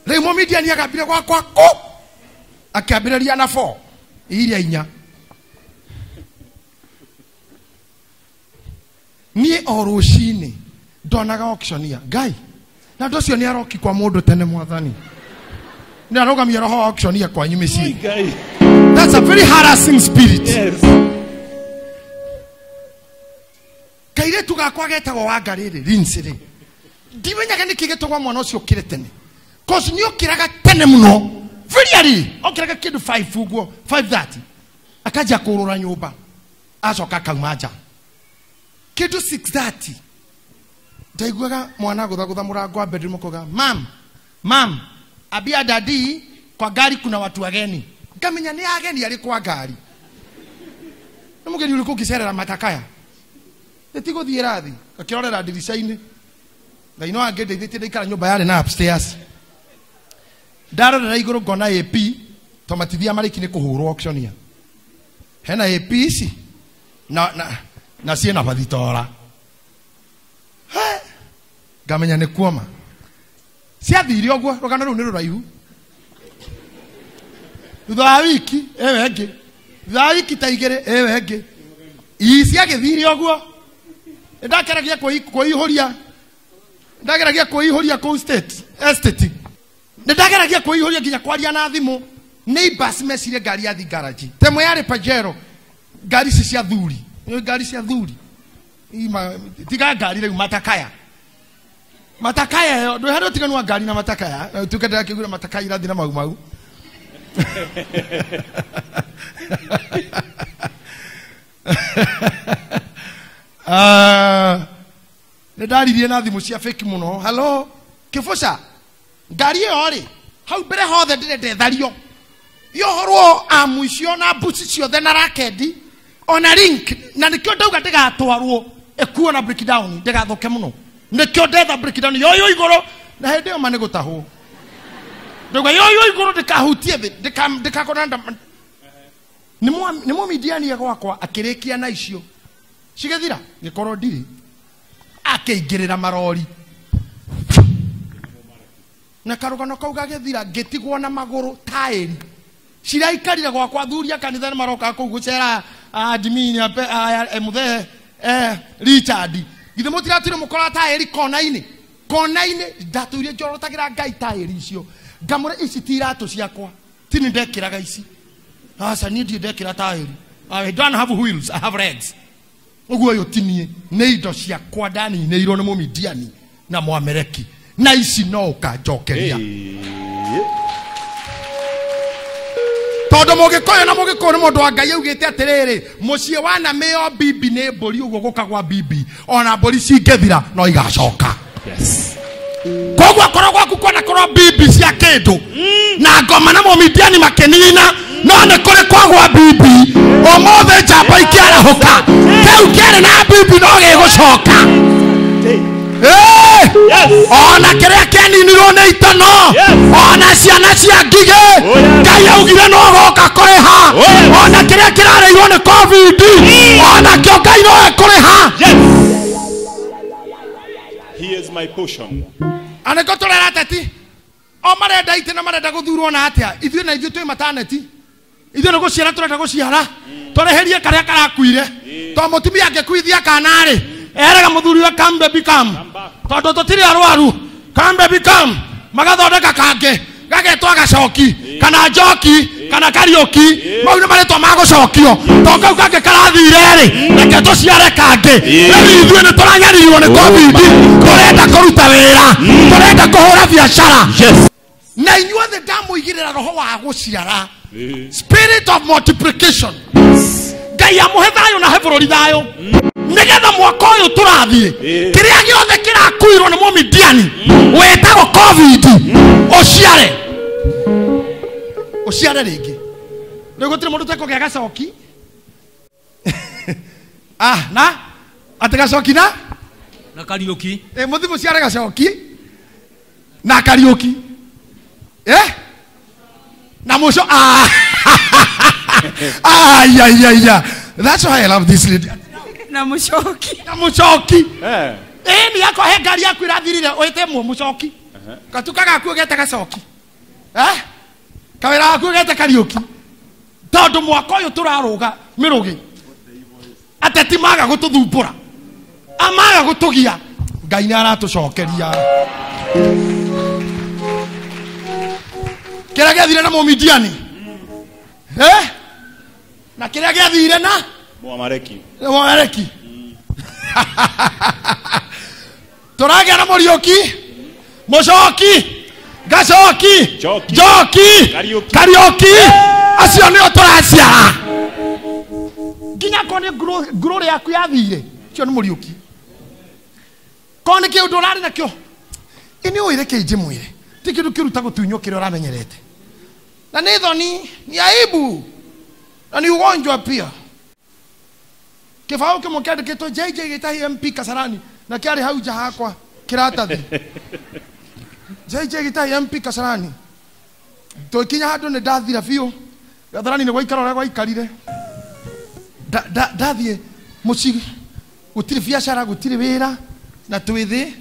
Rĩu mũmidiani agambire gwakwa kũ akĩambĩrĩria na 4 iria inya. Niĩ o rũcinĩ ndonaga auctioneer Ngai na andũ acio nĩ aroki kwa mũndũ tene mwathani nĩ arũgamia roho wa auctioneer kwanyu mĩciĩ. That's a very harassing spirit. Yes. Kairĩtu gakwa getagwo Wangarĩ rĩ Lindsay rĩ ndimenyaga nĩkĩ gĩtũgwa mwana ũcio ũkĩre tene cause nĩ ũkĩraga tene mũno very early okĩraga kĩndũ 5 ũguo 5:30 akanjia kũrũra nyũmba acoka akauma nja kĩndũ 6:30 ndaiguaga mwana gũthagũtha mũrango wa bedroom akauga mam mam abia dadi kwa gari kuna watu wageni. Ngamenya nĩ ageni arĩ kwa ngari nĩ mũgeni ũrĩkũ ũngĩcerera matakaya nĩtigũthiĩ rathi akĩrorera ndirica-inĩ. Ngai no angĩndeithĩtie ndaikara nyũmba yarĩ na upstairs ndarorera igũrũ ngona AP to matithia marĩki nĩ kũhũrwo auctioneer hena AP ici na ciĩna bathitora ngamenya nĩ kuoma ciathire ũguo. Rũgano rũu nĩ rũraihu. Thutha wa wiki ĩyo ĩngĩ thutha wa wiki ta igĩrĩ ĩyo ĩngĩ ii ciagĩthire ũguo. Ndakeragia kwĩihũria ndageragia kwĩihũria kũu state estate ndageragia kwĩihũria nginya kwaria na thimũ. Neighbors mecire ngari yathi garage temwe yarĩ Pajero ngari ici cia thuri nĩ ngari cia thuri tiga ngari rĩu matakaya matakaya ĩyo ndwĩ harĩ ũtiganu wa ngari na matakaya tuke ndĩrakĩgura matakaya irathi na mau mau. Nĩ ndaririe na thimũ cia fake mũno. Hello kĩbũca ngari ĩyo rĩ hau mbere hothe ndĩrenda ĩthario yohorwo amu icio na mbuci ciothe na rakendi ona link na nĩkĩo ndauga ndĩgatwarwo Ĩkuo na breakdown ndĩgathũke mũno. Nĩkĩo ndetha breakdown yoyo igũrũ na hĩndĩ ĩyo ma nĩ gũtahwo. Ndauga yoyo igũrũ ndĩkahutie thĩ ndĩkakona nda. Nĩ mũmidiani gwakwa akĩrĩkia na icio. Cigĩthira gĩkorwo ndirĩ. Akĩingĩrĩra marori. Na karũgano kau gagĩthira ngĩtigwo na magũrũ taĩri. Ciraikarire gwakwa athuri a kanitha nĩ maroka kũu gũcera admin mũthee Richard. Githĩ mũtiratwire mũkora taĩri kona-inĩ. Kona-inĩ ndatũire njorotagĩra Ngai taĩri icio. Ngamũre ici ti iratũ ciakwa. Ti nĩ ndekĩraga ici. Aca niĩ ndirĩ ndekĩra taĩri. I don't have wheels, I have legs. Ũguo ũyũ ti niĩ, nĩ indo ciakwa ndaninĩirwo nĩ mũmidiani na Mwamereki. Na ici no ũkanjokeria. Tondũ mũgĩkũyũ na mũgĩkũyũ nĩ mũndũ wa Ngai augĩte atĩrĩrĩ, mũciĩ wa namĩo bibi nĩ mbũri ũguo gũkagwa bibi, ona mbũri cingĩthira no igacoka. Yes. Koguo akorwo gwaku kwanakorwo bibi cia kĩndũ na ngoma na mũmidiani makĩnina, no nĩ kũrĩ kwagwa bibi. Ũmũthĩ njamba ikĩarahũka, kĩu kĩarĩ na bibi no gĩgũcoka. Ona kĩrĩa kĩaninirwo nĩ itono, ona ciana cia ngigĩ, Ngai augire no goka kũrĩha. Ona kĩrĩa kĩrarĩirwo nĩ COVID, ona kĩo Ngai no ekũrĩha. He is my portion. Anĩko tũrera ateti o marenda itĩ na marenda gũthurwo na atĩa? Ithuĩ na ithuĩ twĩ mataneti. Ithuĩ nĩ gũciara tũrenda gũciara. Tũreherie karĩa karakuire. To mũtumia angĩkuithia kana rĩ, erega mũthuri we come baby come. Tondũ tũtirĩ arwaru, come baby come. Magathondeka kangĩ gagetwo gacoki kana njoki kana Kariũki. Mau nĩ marĩtwa ma gũcokio. To kau kangĩ karathire rĩ, reke tũciare kangĩ. Rĩu ithuĩ nĩ tũranyarirwo nĩ COVID, tũrenda kũruta wĩra, tũrenda kũhũra biacara. Na inyuothe ndamũigĩrĩra roho wa gũciara, spirit of multiplication. Ngai amũhe thayũ na he bũrũri thayũ, nĩgetha mwaka ũyũ tũrathiĩ kĩrĩa gĩothe kĩrakuirwo nĩ mũmidiani wĩtagwo COVID ũciare, ũciare rĩngĩ. Rĩu gũtirĩ mũndũ ũtekũgĩa gacoki. Na atĩ gacoki na Kariũki. Mũthiĩ mũciare gacoki na Kariũki. Na mũco. Yeah. That's why I love this lady. Na mũcoki. Na mũcoki. Ni yako he ngari yaku irathirire wĩte mũcoki. Gatuka gaku ũgete gacoki. Kawĩra gaku ũgete Kariũki. Tondũ mwaka ũyũ tũrarũga mĩrũgĩ. Ateti maga gũtũthumbũra. Amaga gũtũgia. Ngai nĩ aratũcokeria. Kĩrĩa gĩathire na mũmidiani. Na kĩrĩa gĩathire na Mwamareki. Mwamareki. Tũragĩa na Mũriũki, mũcoki, gacoki, njoki, Kariũki. Acio nĩo tũraciara. Nginya korwo nĩ ngurũ yaku yathire, ũcio nĩ Mũriũki. Korwo nĩ kĩũndũ ũrarĩ nakĩo, ĩ nĩ ũĩ reke njĩmwĩre, ti kĩndũ kĩũru ta gũtunywo kĩrĩa ũramenyerete. Na nĩ thoni, ni aibu, na ni ugonjwa pia. Kĩbaũ kĩmwe kĩandĩkĩtwo JJ Gĩtahi MP Kasarani na kĩarĩ hau nja hakwa kĩratathi. JJ Gĩtahi MP Kasarani. Tũkinya handũ nĩ ndathira biũ. Kasarani nĩ gwaikara ũrĩa gwaikarire. Ndathiĩ mũciĩ gũtirĩ biacara, gũtirĩ wĩra, na twĩ thĩ.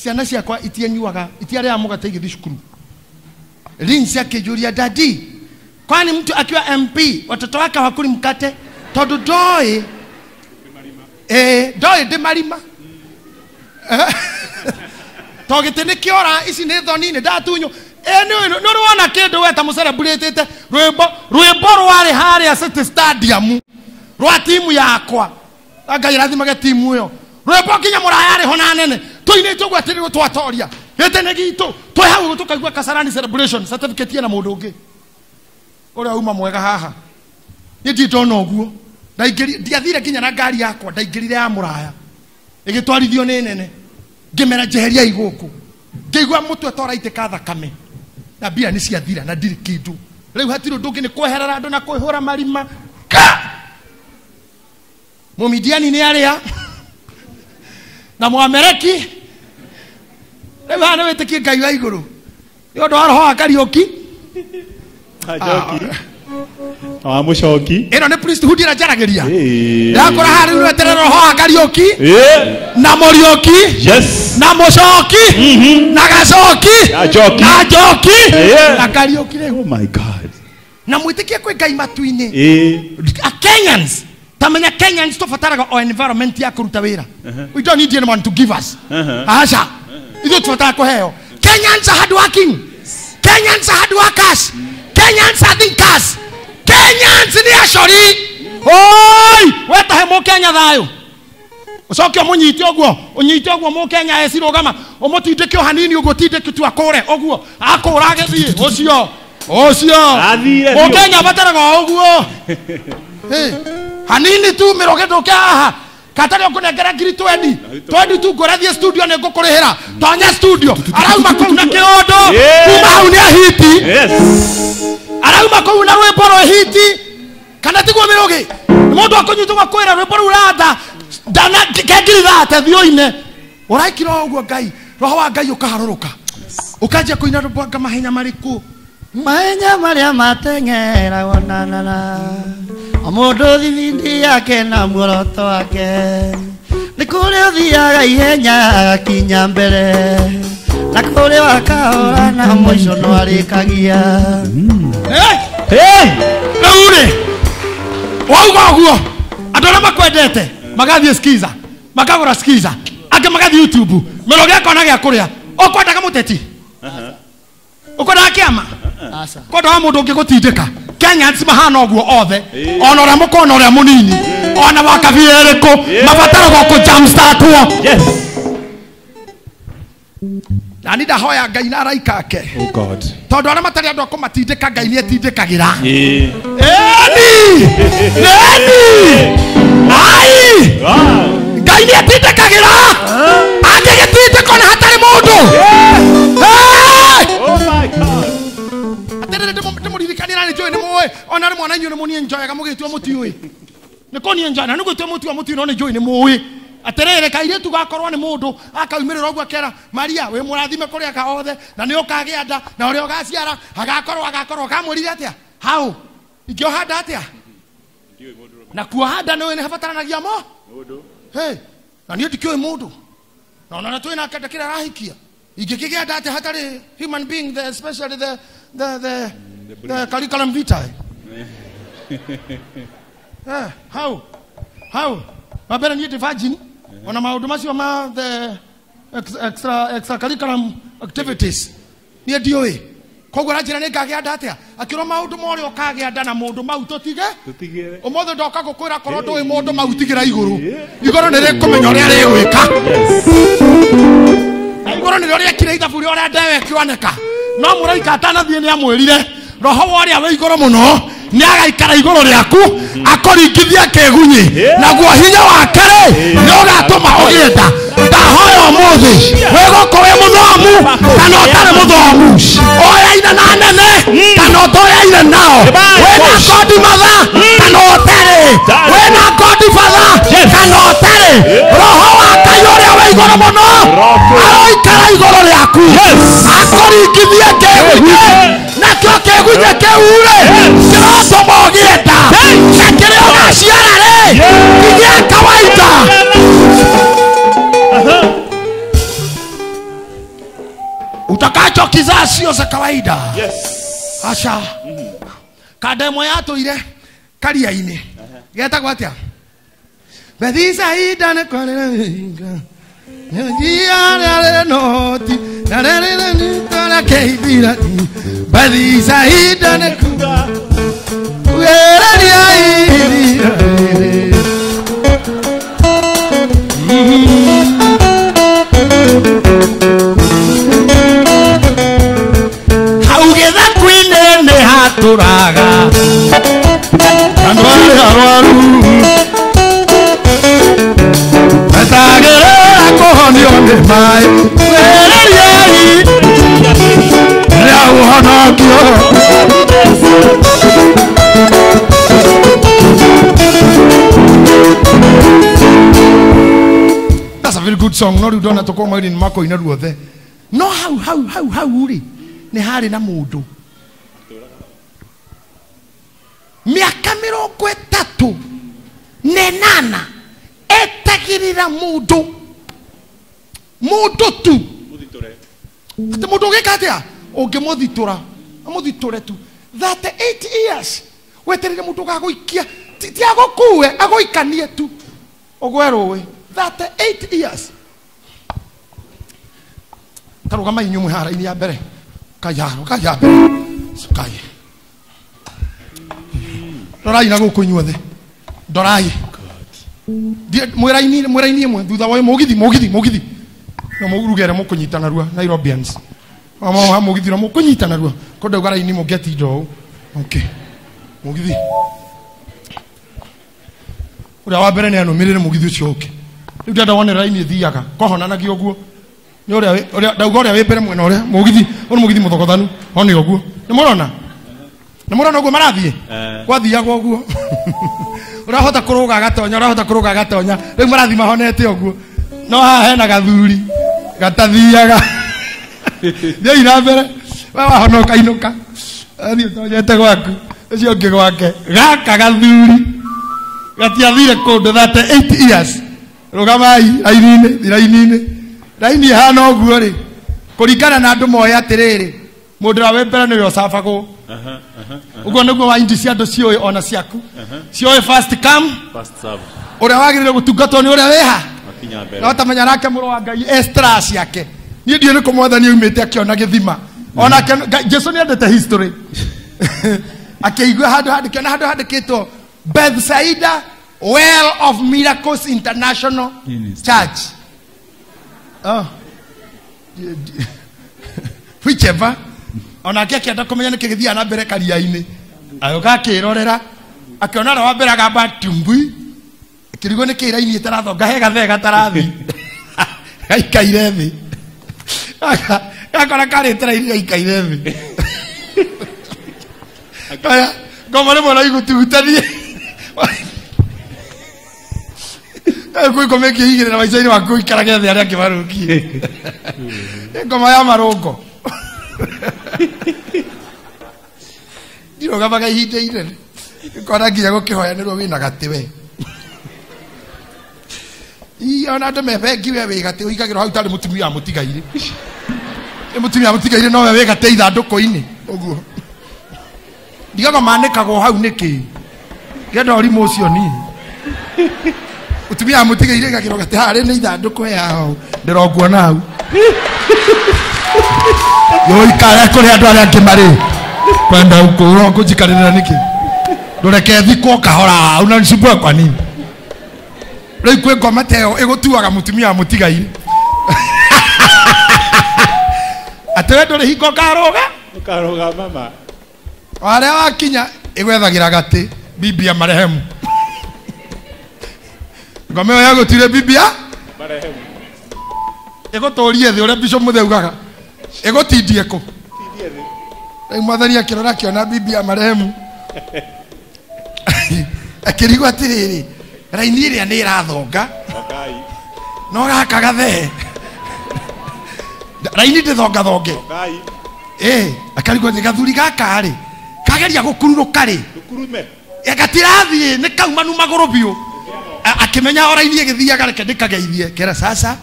Ciana ciakwa itianyuaga, itiarĩaga mũgate igĩthiĩ cukuru. Linzi akĩnjũria, daddy, kwani mtu akiwa MP watoto wake hawakuli mkate? Tondũ ndoĩ ndoĩ ndĩ marima. To gĩtĩ nĩ kĩora, ici nĩ thoni, nĩ ndatunywo. Nĩ ũrĩ wona kĩndũ we ta mũcerebũrĩtĩte rwĩmbo rwarĩ harĩa City Stadium rwa timu yakwa. Ngai rathimage timu ĩyo. Rwĩmbo nginya mũraya arĩ ho na nene. Tũinĩte ũguo atĩ nĩguo twatoria. Gĩtĩ nĩ gitũ. Twĩ hau tũkaigua Kasarani celebration certificate na mũndũ ũngĩ. Ũrĩa uma mwega haha. Niĩ ndirĩ ndona ũguo. Ndiathire nginya na ngari yakwa, ndaingĩrire ya mũraya. Ĩgĩtwarithio nĩ nene. Ngĩmera njeheriai gũkũ. Ngĩigua mũtwe ta ũraitĩka thakame. Na mbia nĩ ciathira na ndirĩ kĩndũ. Rĩu hatirĩ ũndũ ũngĩ nĩ kweherera andũ na kwĩhũra marima. Ka! Mũmidiani nĩ arĩa. Na Mwamereki rĩu haha nĩ wĩtĩkie Ngai wa igũrũ nĩ ũndũ wa roho wa Kariũki. Njoki. Wa mũcoki. Ĩno nĩ priesthood ĩrĩa njaragĩria. Ndakora haha rĩu weterere roho wa Kariũki na Mũriũki na mũcoki na gacoki na njoki na Kariũki rĩu. Oh my God. Na mwĩtĩkie kwĩ Ngai matu-inĩ. Kenyans tamenya Kenyans tũbataraga o environment ya kũruta wĩra. We don't need anyone to give us. Aca ithuĩ tũbataraga kũheo. Kenyans are hardworking. Kenyans are hard workers. Kenyans are thinkers. Kenyans ni acori. Oi, wetahe Mũkenya thayũ. Ũcoke ũmũnyite ũguo, ũnyite ũguo Mũkenya ecirũgama, ũmũtindĩke o hanini ũguo tindĩke tu akũre ũguo, akũra agĩthiĩ ũcio. Ũcio. Mũkenya abataraga o ũguo. Hanini tu mĩroge ndũke haha. Katarĩ ũkũnengera ngiri 20. 20 tu ngũrathiĩ studio nĩ ngũkũrĩhĩra. Tonya studio. Arauma kũu na kĩũndũ. Kuma hau nĩ ahiti. Arauma kũu na rwĩmbo rwa hiti. Kana tiguo mĩrũgĩ. Nĩ mũndũ akũnyitwo gakwĩra rwĩmbo rũu ratha ndana kengiri thate thiũ-inĩ. Ũraikira o ũguo Ngai, roho wa Ngai ũkaharũrũka. Ũkanjia kũina rwĩmbo anga mahenya marĩkũ. Mahenya marĩa mateng'eragwo na na na. O mũndũ thibindi yake na muoroto wake. Nĩ kũrĩ ũthiaga ihenya agakinya mbere. Na kũrĩ wakahora na mũico no arĩkagia. Rĩu rĩ, wauga ũguo andũ arĩa makwendete magathiĩ skiza, makagũra skiza, angĩ magathiĩ YouTube, mĩrogo ĩkona gĩa kũrĩa. Ũkwendaga mũteti? Ũkwendaga kĩama? Kwendaga mũndũ ũngĩ gũtindĩka. Kenyans mahana ũguo othe, ona ũrĩa mũkũrũ na ũrĩa mũnini, ona wa kabira ĩrĩkũ, mabataraga kũ jumpstart-wo. Na niĩ ndahoya Ngai na araika ake. Oh God. Tondũ arĩa matarĩ andũ a kũmatindĩka Ngai nĩ etindĩkagĩra. Ĩni! Ĩni! Ai! Ngai nĩ etindĩkagĩra. Angĩgĩtindĩkwo na hatarĩ mũndũ. Oh my God. Atĩrĩrĩ ndĩmũririkanie na nĩ njũĩ nĩ mũĩ, ona rĩmwe ona inyuĩ nĩ mũnienjoyaga mũgĩtua mũtiũĩ. Nĩ kũnienjoya na nĩ gũtua mũtua mũtiũĩ no nĩ njũĩ nĩ mũĩ. Atĩrĩrĩ kairĩtu gakorwo nĩ mũndũ akaumĩrĩra ũguo akera Maria wĩ mũrathime kũrĩ aka othe na nĩ ũkagĩa nda na ũrĩa ũgaciara agakorwo kamwĩrire atĩa hau ingĩoha nda atĩa na kuoha nda nĩ habataranagia mo hey, na niĩ ndikĩũĩ mũndũ na ona twĩ nake ndakĩrĩ arahikia ingĩkĩgĩa nda atĩa hatarĩ human being the, especially the curriculum vitae. How mabere niĩ ndĩ virgin ona maũndũ macio ma the extra curriculum activities niĩ ndiũĩ. Koguo aranjĩra nĩ ngagĩa nda atĩa akĩrwo maũndũ ma ũrĩa ũkagĩa nda na mũndũ mau tũtige ũmũthĩ ndoka gũkwĩra korwo ndũĩ mũndũ mau tigĩra igũrũ. Igũrũ nĩ rĩkũmenya ũrĩa rĩgwĩka. Na igũrũ nĩrĩo rĩekire ithabu rĩa ũrĩa ndewe ĩkĩoneka. No mũraika atanathiĩ nĩ amwĩrire roho wa ũrĩa wĩ igũrũ mũno nĩ agaikara igũrũ rĩaku akũringithie kĩgunyi naguo hinya wake rĩ nĩ ũgatũma ũgĩe nda. Ndahoya ũmũthĩ wĩ gũkũ wĩ mũthomu kana ũtarĩ mũthomu, oyaine na nene kana ũtoyaine nao, wĩna kodi matha kana ũtarĩ, wĩna kodi batha kana ũtarĩ, roho wa Ngai ũrĩa wĩ igũrũ mũno aroikara igũrũ rĩaku akũringithie kĩgunyi nakĩo kĩgunyi kĩu rĩ kĩrotũma ũgĩe nda na kĩrĩa ũgaciara rĩ ti gĩa kawaida. Utakacho kizaa sio za kawaida. Yes. Asha. Kademo yatũire karia-inĩ. Getagwo atĩa? Bethisaida nĩ kwarĩra noti na rĩrĩ nĩtwara keithira Bethisaida nĩ kugereria iria rĩrĩ. Hau gĩthaku-inĩ nĩ hatũraga andũ arĩa arwaru metagĩrĩra kũhonio nĩ maĩ kugereria rĩa ũhonokio. That's a very good song no riu ndona tukorwo magĩrĩire nĩ makoina ruothe. No hau hau hau hau rĩ nĩ harĩ na mũndũ miaka 38 etagĩrĩra mũndũ mũndũ tu atĩ mũndũ ũgĩka atĩa ũngĩmũthitũra amũthitũre tu 38 years wetereire mũndũ ũgagũikia ti agũkue agũikanie tu ũgwe rũĩ 38 years. Tarũgama inyuĩ mwĩ haha raini ya mbere kaya kaya mbere kai ndorai na gũkũ inyuothe ndorai mwĩraini mwĩraini ĩmwe thutha wa mũgithi mũgithi mũgithi no mũrugere mũkũnyita narua Nairobians ha mũgithi na mũkũnyita narua ko ndauga raini mũngĩatinda ũũ. Okay mũgithi ũrĩa wa mbere nĩ anũmĩrĩre mũgithi ũcio ũke rĩu ndĩrenda wone raini ĩthiaga kohonanagia ũguo nĩ ũrĩa ndauga ũrĩa wĩ mbere mwena ũrĩa mũgithi ũyũ mũgithi mũthogothanu one ũguo nĩ mũrona nĩ mũrona ũguo marathiĩ gwathiaga ũguo ũrahota kũrũga agatonya ũrahota kũrũga agatonya rĩu marathiĩ mahonete ũguo no haha hena gathuri gatathiaga thiĩi na mbere we wahonoka inũka athiĩ ũtonyete gwaku ũcio ũngĩ gwake gaka gathuri gatiathire kũndũ 38 years. Rũgamai raini-inĩ raini-inĩ raini ĩhana ũguo rĩ kũringana na andũ moĩ atĩrĩrĩ mũndũ ũrĩa wĩ mbere nĩwe ũcabagwo ũguo nĩguo wa indi cia andũ ciũĩ ona ciaku ciũĩ first come first serve ũrĩa wagĩrĩire gũtungatwo nĩ ũrĩa wĩha no tamenya nake mũrũ wa Ngai extra ciake niĩ ndiũĩ nĩ kũ mwathani aumĩte akĩona gĩthima onake Jesu nĩ endete history akĩigua handũ handĩkĩona handũ handĩkĩtwo Bethsaida Well of Miracles International Church. Oh. Whichever onake akĩenda kũmenya nĩkĩ gĩthiaga na mbere karia-inĩ agĩũka akĩrorera akĩona ũrĩa wa mbere agamba tumbui akĩrigwo nĩkĩ raini ĩtarathonga he gathee gatarathi gaikaire thĩ gakora karĩte raini gaikaire thĩ aya ngoma rĩmwe no igũtugutanie kwĩ ngoma ĩngĩ igĩrĩra maica-inĩ maku ũikarage thĩ arĩa angĩ marũngiĩ ngoma ya marũngo ndirũgamaga ihinda inene ngona nginya gũkĩhoyanĩrwo wĩna gatĩ we ona andũ me bengi we wĩ gatĩ ũigagĩrwo hau tarĩ mũtumia wa mũtigairĩ nĩ mũtumia wa mũtigairĩ nowe wĩ gatĩ ithandũkũ-inĩ ũguo ndigaga manĩkagwo hau nĩkĩ ngenda ũrimũ ũcio niĩ mũtumia wa mũtigairĩ aigagĩrwo gatĩ harĩ nĩ ithandũkũ yao ndĩronguona hau yoikare kũrĩ andũ arĩa angĩ marĩ kwenda ũkũrwo kũnjikarĩrĩra nĩkĩ ndũreke thikwo kahora unanisumbua kwa nini rĩu kwĩ ngoma ta ĩyo ĩgũtuaga mũtumia wa mũtigairĩ atĩ we ndũrĩ hingo ũkarũga ũkarũga mama o harĩa wakinya ĩgwethagĩra gatĩ bibia marehemu ngoma ĩyo yagũtuire bibia marehemu ĩgũtũrie thĩ ũrĩa Bishop Mũtheu augaga ĩgũtindie kũ rĩu mwathani akĩrora akĩona bibia marehemu akĩrigwo atĩrĩrĩ raini ĩrĩa nĩ ĩrathonga no gaka gathee raini ndĩthongathonge akarigwo atĩ gathuri gaka rĩ kageria gũkururũka rĩ gatirathiĩ nĩ kaumanu magũrũ biũ akĩmenya o raini ĩgĩthiaga reke ndĩkageithie kera sasa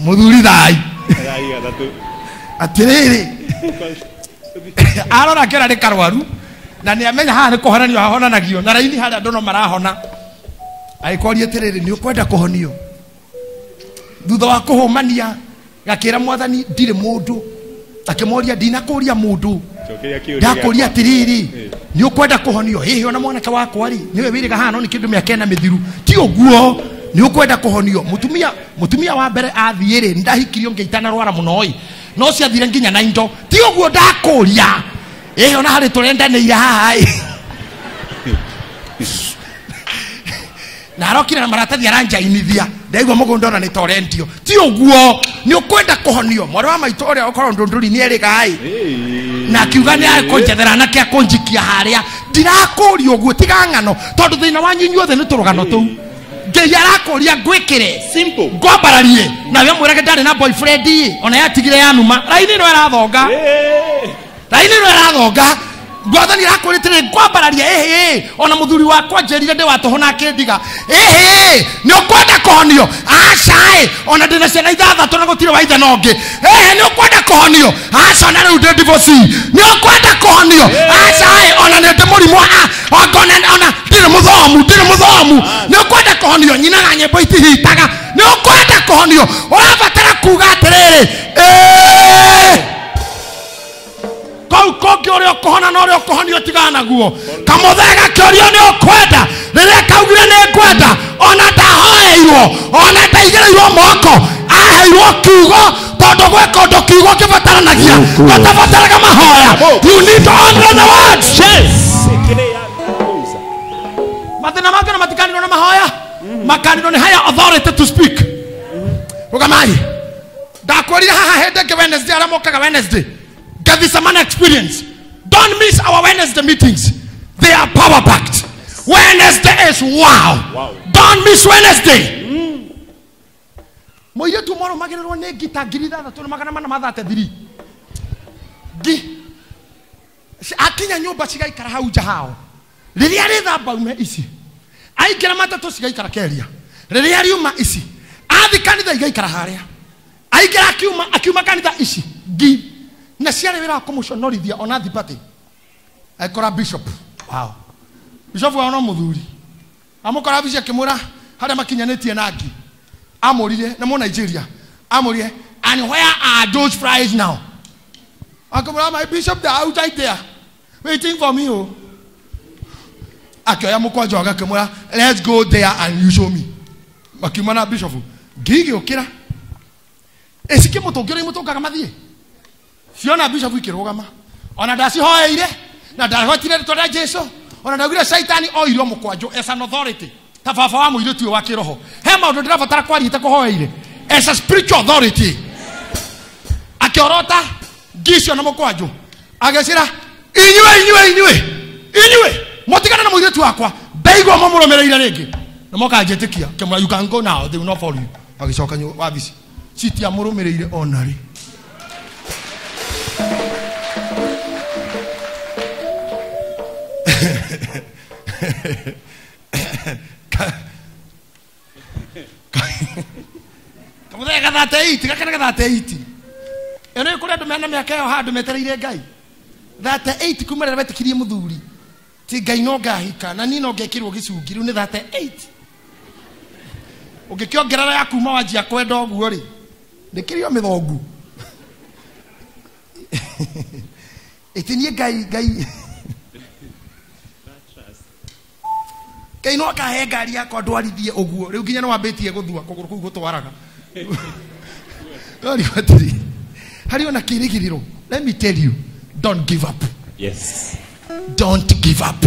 mũthuri thai atĩrĩrĩ arora akĩona nĩ karwaru na nĩ amenya haha nĩ kũhonanio hahonanagio na raini harĩa andũ no marahona agĩkoria atĩrĩrĩ nĩ ũkwenda kũhonio thutha wa kũhũmania gakĩra mwathani ndirĩ mũndũ akĩmoria ndinakũria mũndũ ndakũria atĩrĩrĩ nĩ ũkwenda kũhonio hĩhĩ ona mwanake wakwa rĩ nĩwe wĩrĩga haha no nĩ kĩndũ mĩaka ĩna mĩthiru ti ũguo nĩ ũkwenda kũhonio mũtumia wa mbere athiĩ rĩ ndahikirio ngĩitanarwara mũno ĩ no ciathire nginya na indo ti ũguo ndakũria ĩhĩ ona harĩ tũrendanĩire haha ĩ na arokire na maratathi aranjainithia ndaigua mũgũnda ona nĩ ta ũrendio ti ũguo nĩ ũkwenda kũhonio mwarĩ wa maitũ ũrĩa ũkorwo ndũndũri nĩ erĩga ĩ na akiuga nĩ akũnjethera anake akũnjikia harĩa ndirakũria ũguo tiga ng'ano tondũ thĩna wanyu inyuothe nĩ tũrũgano tũu Ngai arakũria ngwĩkĩre. Simple. Ngwambararie. Nawe mwĩrage ndarĩ na boyfriend ona yatigire yanuma. Raini ĩno ĩrathonga. Raini ĩno ĩrathonga. Mwathani arakũrĩtĩrĩ ngwambararia ĩhĩ ona mũthuri wakwa njerire ndĩ watũhũ na akĩndiga ĩhĩ nĩ ũkwenda kũhonio aca ĩ ona ndĩna ciana ithathatũ na gũtirĩ wa ithe na ũngĩ ĩhĩ nĩ ũkwenda kũhonio aca ona rĩu ndĩ divorce nĩ ũkwenda kũhonio aca ĩ ona nĩ ndĩ mũrimũ ona ndirĩ mũthomu nĩ ũkwenda kũhonio nyinaga nyĩmbo itihitaga nĩ ũkwenda kũhonio ũrabatara kuga atĩrĩrĩ ĩĩ kau kũngĩ ũrĩa ũkũhona na ũrĩa ũkũhonio tigana naguo kamũthee gakĩũrio nĩ ũkwenda rĩrĩa kaugire nĩ ngwenda ona ndahoeirwo ona ndaigĩrĩirwo moko aheirwo kiugo tondũ gwĩ kũndũ kiugo kĩbataranagia gũtabataraga mahoya. You need to honor the words. Mathĩna mangĩ na matikanirwo na mahoya makanirwo nĩ higher authority to speak. Rũgamai ndakwĩrire haha hĩndĩ ĩngĩ Wednesday arĩa mokaga Wednesday. Get this man experience. Don't miss our Wednesday meetings. They are power packed. Wednesday is wow. Don't miss Wednesday. Moyo tomorrow magererwo nĩ ngita 6433. Ngi. Akinya nyũmba cigaikara hau nja hao. Rĩrĩa rĩthamba ume ici. Aingĩra matatũ cigaikara keria. Rĩrĩa riuma ici. Athi kanitha igaikara harĩa. Aingĩra akiuma kanitha ici. Ngi. Na ciarĩ wĩra wa kũmũconorithia ona thibati aikora bishop. Wow. Bishop wa no mũthuri amũkora bishop akĩmwĩra harĩa makinyanĩtie na ngi amũrire na mũ Nigeria amũrire and where are those fries now? Akĩmwĩra my bishop they are outside there waiting for me. Oh, akĩoya mũkwanjũ agakĩmwĩra let's go there and you show me. Makiuma na bishop ngi igĩũkĩra ĩcikĩmũtũngĩra imũtũngaga mathiĩ ciona bishop ikĩrũgama ona ndacihoeire na ndahotire rĩtwa rĩa Jesu ona ndaugire Shaitani oirwo mũkwanjũ as an authority ta baba wa mũirĩtu ũyũ wa kĩroho he maũndũ ndĩrabatara kwaria itakũhoeire as a spiritual authority akĩorota ngi icio na mũkwanjũ agĩcĩra inyuĩ inyuĩ mũtigane na mũirĩtu wakwa ndaigua mũmũrũmĩrĩire rĩngĩ na moka anjĩtĩkia kĩmwĩra you can go now they will not follow you agĩcoka wabici citiamũrũmĩrĩire ona rĩ. Kamũthee gathate 8 gakena gathate 8 ĩno kũrĩ andũ mena mĩaka ĩyo handũ metereire Ngai 38 kuma rĩrĩa wetĩkirie mũthuri ti Ngai no ngahika na niĩ no ngekĩrwo gĩcungi rĩu nĩ 38 ũngĩkĩongerera ya kuma wanjia kwenda ũguo rĩ ndĩkĩrio mĩthongu ĩtĩ niĩ Ngai Ngai no akahe ngari yakwa ndwarithie ũguo rĩu nginya nĩwambĩtie gũthua kũgũrũ kũu gũtwaraga harĩ ona kĩrĩgĩrĩro. Let me tell you, don't give up. Yes. Don't give up.